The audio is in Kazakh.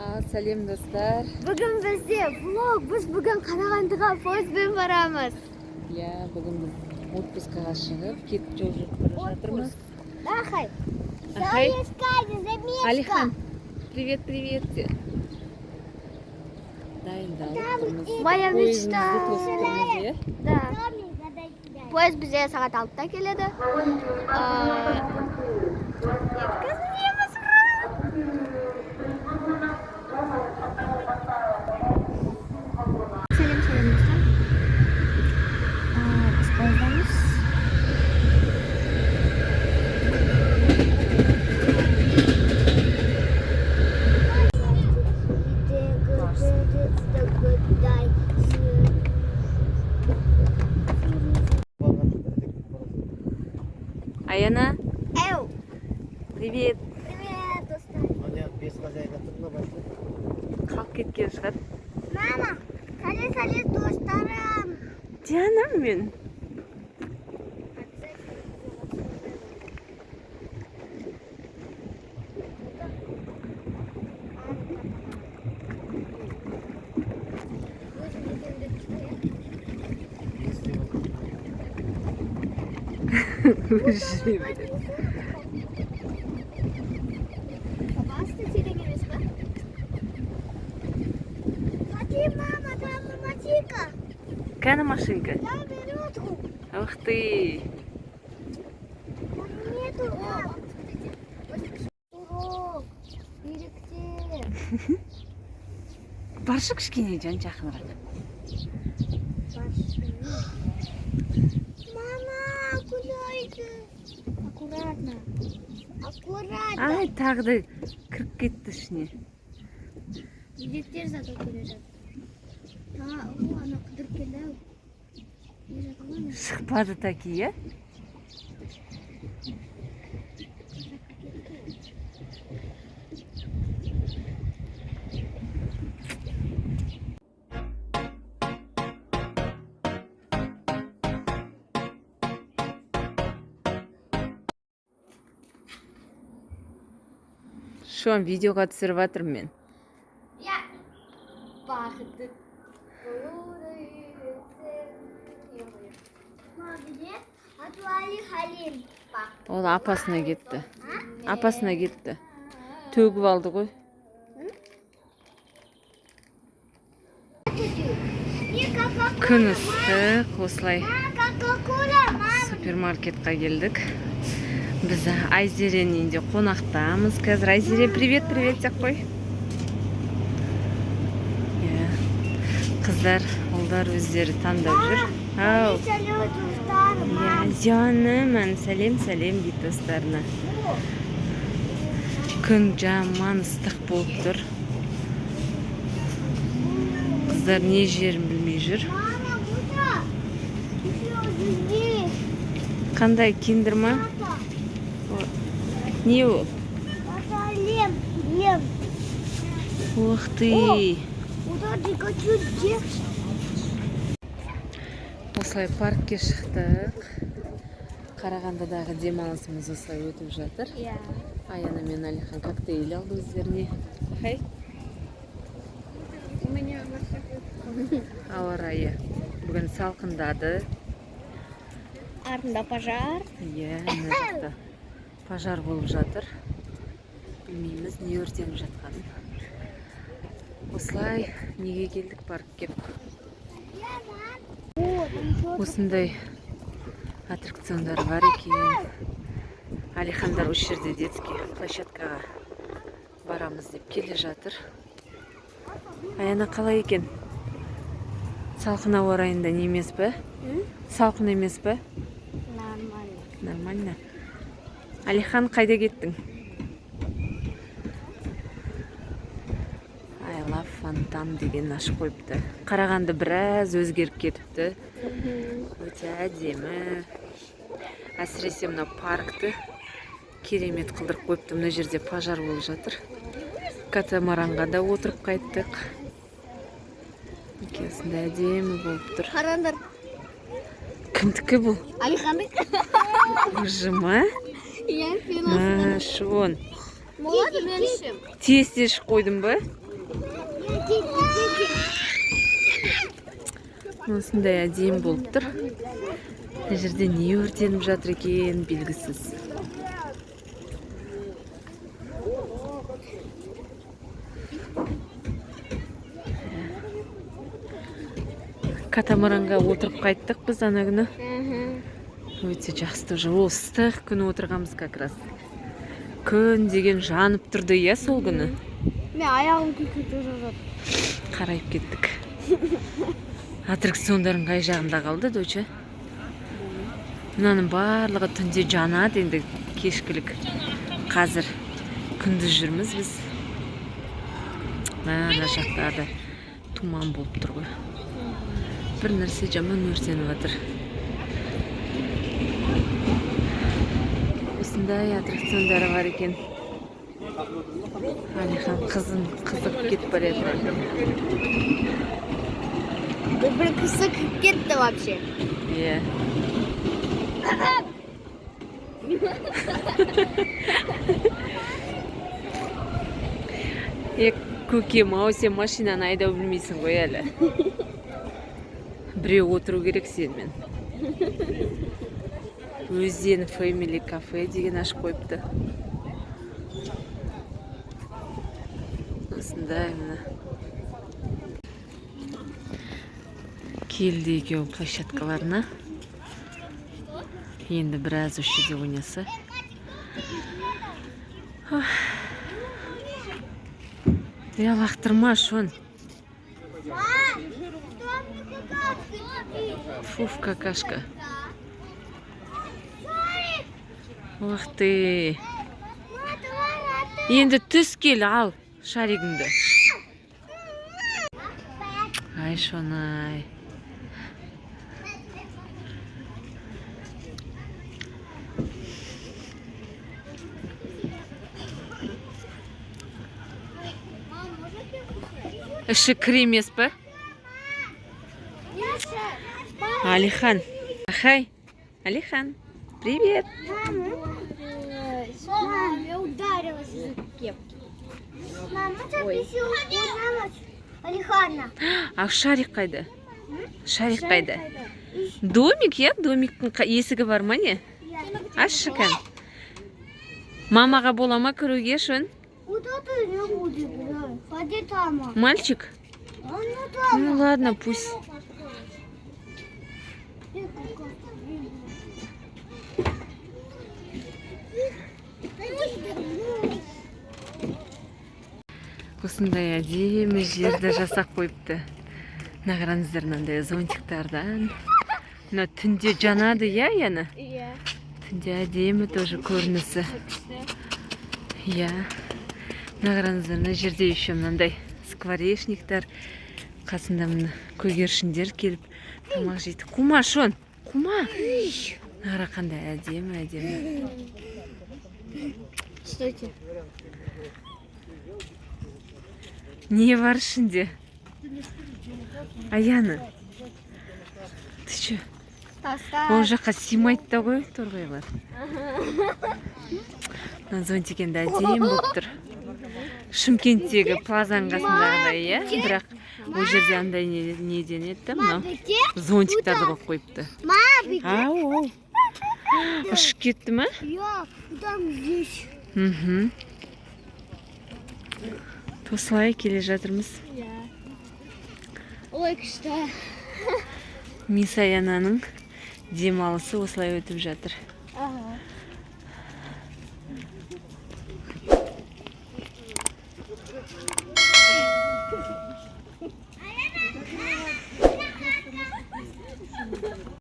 Ал, сәлем, достар. Бүгін бізде влог. Біз бүгін Қарағандыға пойызбен барамыз. Иә, бүгін біз отпускаға шығып, кетіп жол жүріп бара жатырмыз. Ахай. Ахай. Алихан, привет, привет де. Дайындалып тұрмыз. Моя Пойызымызды мечта. тосып тұрмыз, иә? Да. Пойыз бізде сағат 6-да келеді. Енді қазір мінеміз, ура! Сәлем, сәлем, достар. Біз пойыздамыз. Аяна, Эу, привет. Привет, достар. Қалып кеткен шығар. Мама, сәлем, сәлем, достарым. Жаным мен. Жүре береді. Басты терең емес па? Смотри, мама, там машинка. Кәні машинка? Я беру. Ух ты. Там нету. Урок. Үйректер. Баршы кішкене жан жақынырақ. Мама, куда это? Аккуратно. Аккуратно. Ай, тағы да кіріп кетті ішіне. Үйректер зато келе жатыр. Та, о, ана қыдырып келді ау. Келе жатыр ғой ана. Шықпады таки, иә? Жаққа кетті. Шон видеоға түсіріп жатырмын мен. Я бақытты болуды үйретсем. Где? Атуали Халим. Ол апасына кетті. Апасына кетті. Төгіп алды ғой. Күн ыстық, осылай супермаркетқа келдік. Біз Айзеренің үйінде қонақтамыз қазір. Айзере, привет, привет деп қой. Иә. Қыздар, ұлдар өздері таңдап жүр. Ау. Иә, жаным, сәлем, сәлем дейді достарына. Күн жаман ыстық болып тұр. Қыздар не жерін білмей жүр. Мама, куда? Еще здесь. Қандай киндер ма? Папа, Не ол? это лем, лем. Ух ты! Куда ты хочу здесь? Осылай паркке шықтық. Қарағандыдағы демалысымыз осылай өтіп жатыр. Я. Аяна мен Алихан коктейль алды өздеріне. Хай. У меня Ауа райы бүгін салқындады. Артында пожар. Иә, мына жақта пожар болып жатыр. Білмейміз не өртеніп жатқанын. Осылай неге келдік паркке? Осындай аттракциондар бар екен. Алихандар осы жерде детский площадкаға барамыз деп келе жатыр. Аяна, қалай екен? Салқын ауа райында не емес пе? Салқын емес пе? Нормально. Нормально. Алихан, қайда кеттің? I love фонтан деген ашып қойыпты. Қарағанды біраз өзгеріп кетіпті. Өте әдемі. Әсіресе мына паркті керемет қылдырып қойыпты. Мына жерде пожар болып жатыр. Катамаранға да отырып қайттық. Мінекей, осындай әдемі болып тұр. Қараңдар. Кімдікі бұл? Алихандікі. Уже ма? Иә, мен Мә, Шон. Болады мен ішем. Тез тез ішіп қойдың ба? Осындай әдемі болып тұр. Мына жерде не өртеніп жатыр екен, белгісіз. Катамаранға отырып қайттық біз ана күні. Өте жақсы тоже. Ол ыстық күні отырғанбыз как раз. Күн деген жанып тұрды, иә, сол күні. Мен аяғым күйіп жатыр. Қарайып кеттік. Аттракциондардың қай жағында қалды, доча? Мынаның барлығы түнде жанады енді, кешкілік. Қазір күндіз жүрміз біз. Ана жақта да тұман болып тұр ғой. Бір нәрсе жаман өртеніп жатыр. Осындай аттракциондары бар екен. Алихан қызын қызығып кетіп бара жатыр. Бір кісі кіріп кетті вообще. Иә. Е, көкем ау, сен машинаны айдау білмейсің ғой әлі. Біреу отыру керек сенімен. Өзен Family Cafe деген ашып қойыпты. Осындай мына. Келді екеуі площадкаларына. Енді біраз осы жерде ойнаса. Е, лақтырма, Шон. Фуф, какашка. Ух ты. Енді түс кел, ал шаригіңді. Ай, Шонай. Іші кір емес пе? Алихан. Ахай. Алихан. Привет. Мам, я ударилась из-за кепки. Мама, Алихана. А шарик қайда? Шарик қайда? Домик, иә? Домиктің есігі бар ма не? Ашшы кән. Мамаға бола ма кіруге, Шон? Вот это не будет, да. Пойди там. Мальчик? Он ну там. Ну ладно, пусть. Осындай әдемі жерді жасап қойыпты. Мына қараңыздар, мынандай зонтиктардан. Мына түнде жанады, иә, Яна? Иә. Түнде әдемі тоже көрінісі. Иә. Мына қараңыздар, мына жерде еще мынандай скворечниктар. Қасында мына көгершіндер келіп тамақ жейді. Қума, Шон, қума. Мына қара қандай әдемі, әдемі. Стойте. Не бар ішінде? Аяна, ты че? Ол жаққа сыймайды да ғой торғайлар. Мына зонтик енді әдемі болып тұр. Шымкенттегі плазаның қасындағыдай, иә? Бірақ ол жерде андай неден еді да, мынау зонтиктарды қойып қойыпты. Ау, ау. Ұшып кетті ма? Я там здесь. Осылай келе жатырмыз. Ой, күшті. Мисс Аянаның демалысы осылай өтіп жатыр.